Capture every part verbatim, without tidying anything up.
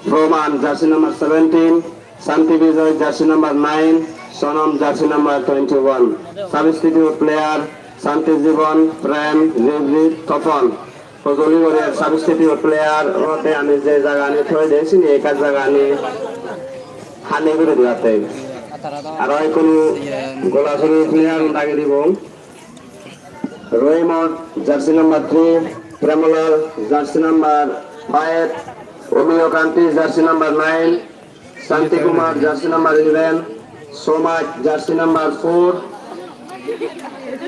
Proman, jersey number seventeen, Santi Bijoy, jersey number nine, Sonam, jersey number twenty-one. Substitute player, Santi Jibon, Prem, Ribri, Topon. Hojoli guri substitute player otte ami je jagani thoi de sini ekka jagani hani guri dibatte. Aro ikkunu Golasuri player dagi dibong. Rohimot, jersey number three, Premolal, jersey number five, Omio Kanti, jersey number nine, Santi Kumar, jersey number eleven, Somaj, jersey number four,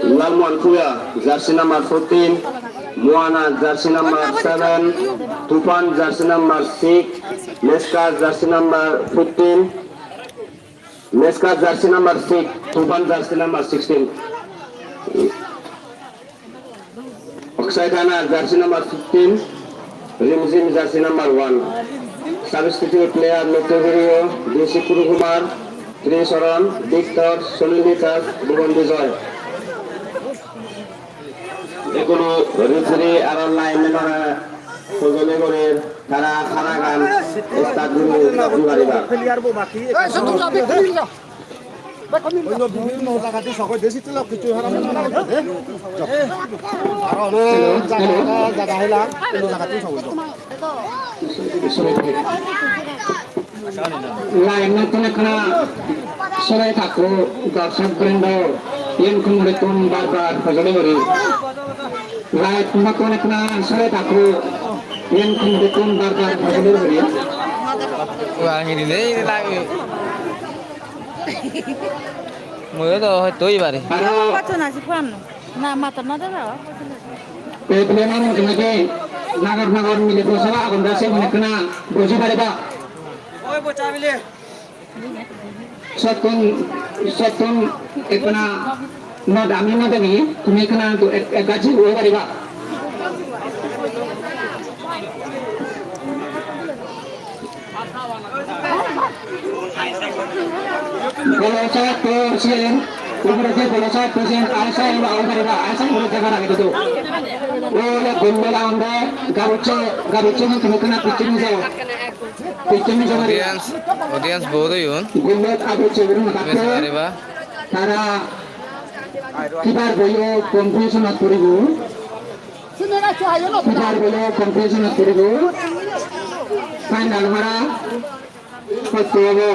Lalmohan Puya, jersey number fourteen, Moana, jersey number seven, Tufan, jersey number six, Meska, jersey number fifteen, Meska, jersey number six, Tufan, jersey number sixteen. Akshay Khanna, jersey number fifteen, Rimzim, jersey number one. Substitute player, Nitya Giriyo, D C Kuru Kumar, Tri Saran, Victor, Sunil Vikas, Bhuban Bijoy. Ikkunu referee aro lineman-ore hojoli gorer, tara haragan start guri di pariba. Onno bibhinno jagadi sogoi desi telo kichu haram na de. Aro onek jaga, jaga hela, onno jagadi sogoi. Line-ottun ekkana sore thakko, dorshok brindo, iyen committee-tun bar bar hojoli guri. Line-ottun ekkana sore thakko, iyen committee-tun bar bar hojoli guri. Wah, ini deh, ini lagi. Mui do hoyto oi pare. Aro Pattona si puranno. Na, mattor na dada. Ei player mujungedi nagor nagor mile bojaba agon de, sigun ekkena boji pariba. Oi, bocha mile. Sottun, sottun ekkena no dami no dami, tumi ekkena ek, ek gaji oi pariba. Bolo side to siyen, uguredi bolo side to siyen, aa side oi pariba, aa side uguredi jaga ragei dido. Ole gombe la onde, gabucche, gabucche ni tumi kana pichche ni jao. Pichche ni jao. Audience, audience bohut oyon. Gombe gabucche guri matatte. Besi pariba. Tara kibar boyo confusion ot poribo. Kibar boyo confusion ot poribo. Final mara. Hoito obo.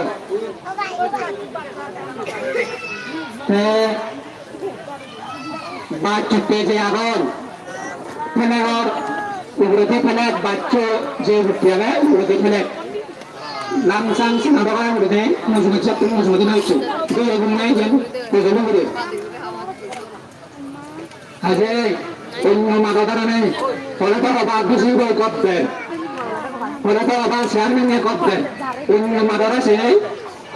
Te baj hutte je agon, flag-or uguredi flag, bajjo je hutte age uguredi flag. Lamsang sina baga uguredi mujungedi, mujungedi no hissu. Dui gun nei jen, dui gun ugure. Haje onno madot aro nei, hole to oba D C bo gop der, hole to oba chairman-e gop der, onno madot aro sei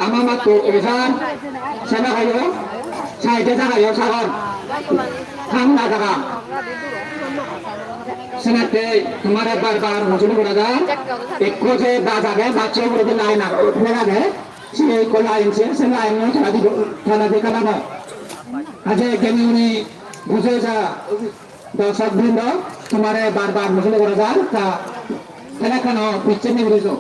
ama matto ojar, seba hoyo, side-e jagayo sagor, thanda jaga. Senatte tomare bar bar hojoli gora jar, ekko je baj age, bajjo uguredi line age, flag age, se ekko line se, se line-o tara dibo, tara de kala no. Haje geni guni buje ja, dorshok brindo, tomare bar bar hojoli gora jar, ta flag-ano picche ni guri jo.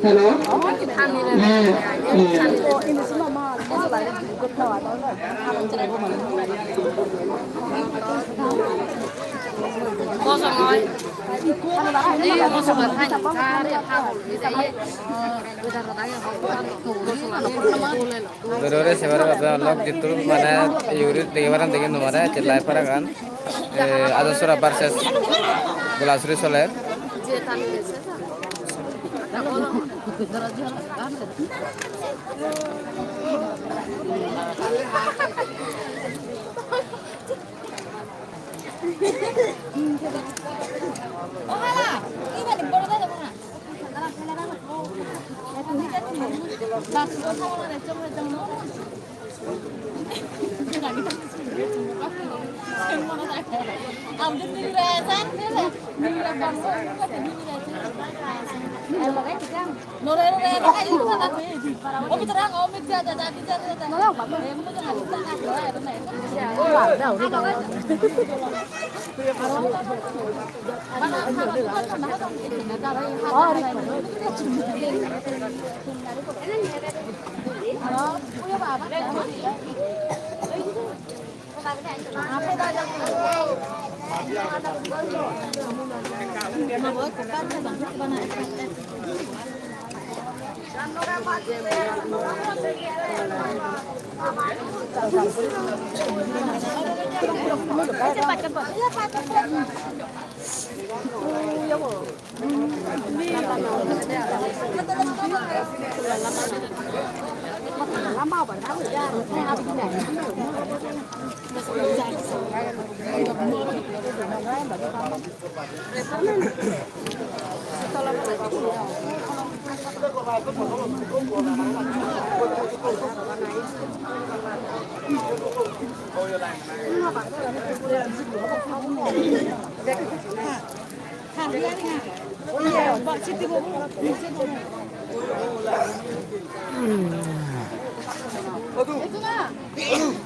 Hello? Eh, eh. Dore dore se pariba, te olok jittur mane yuri dege paran dege no pare, je live paragan, eh, Ajansora versus Golasuri soler.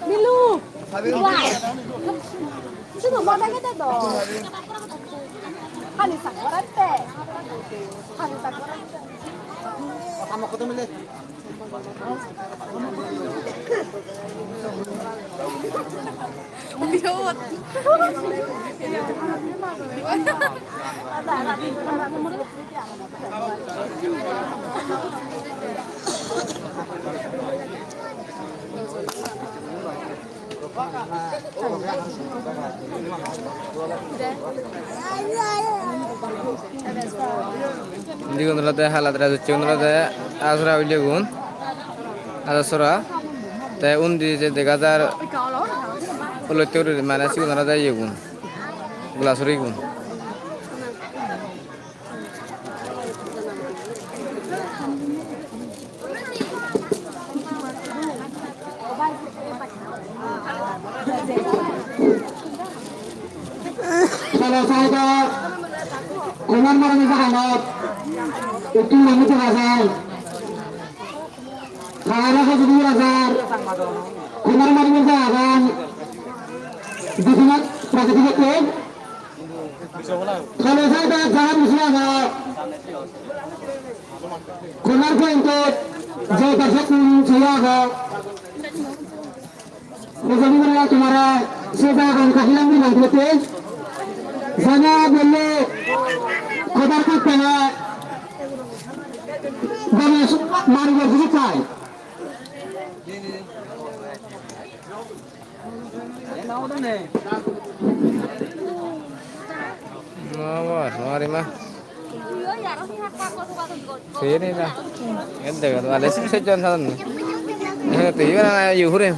Milu! Why? Sino mada kete do. Hani sakwarante. Hani sakwarante. Indigun olode hala dress ucche, igun olode asra ulegun, asra sora. Te undi je dega jar olotte guri, mane sigun olode iyegun, glass urigun. Solo saida Kumar Marani jahanot, itu mami tu hasan. Kahara hajudi hasan. Kumar Marani jahan. Di sini praktik itu. Kale saida jahan musi age. Kumar Point-ot je darshok kun se age. Mujoni mara tumara se jagan kahilam ni langte. Jana bole kodar ka pela. Ganesh mari gor jisi chai. Mama, mari ma. Sini na. Edde ga wale sejjon sadon. Eh, te iba na yu hure.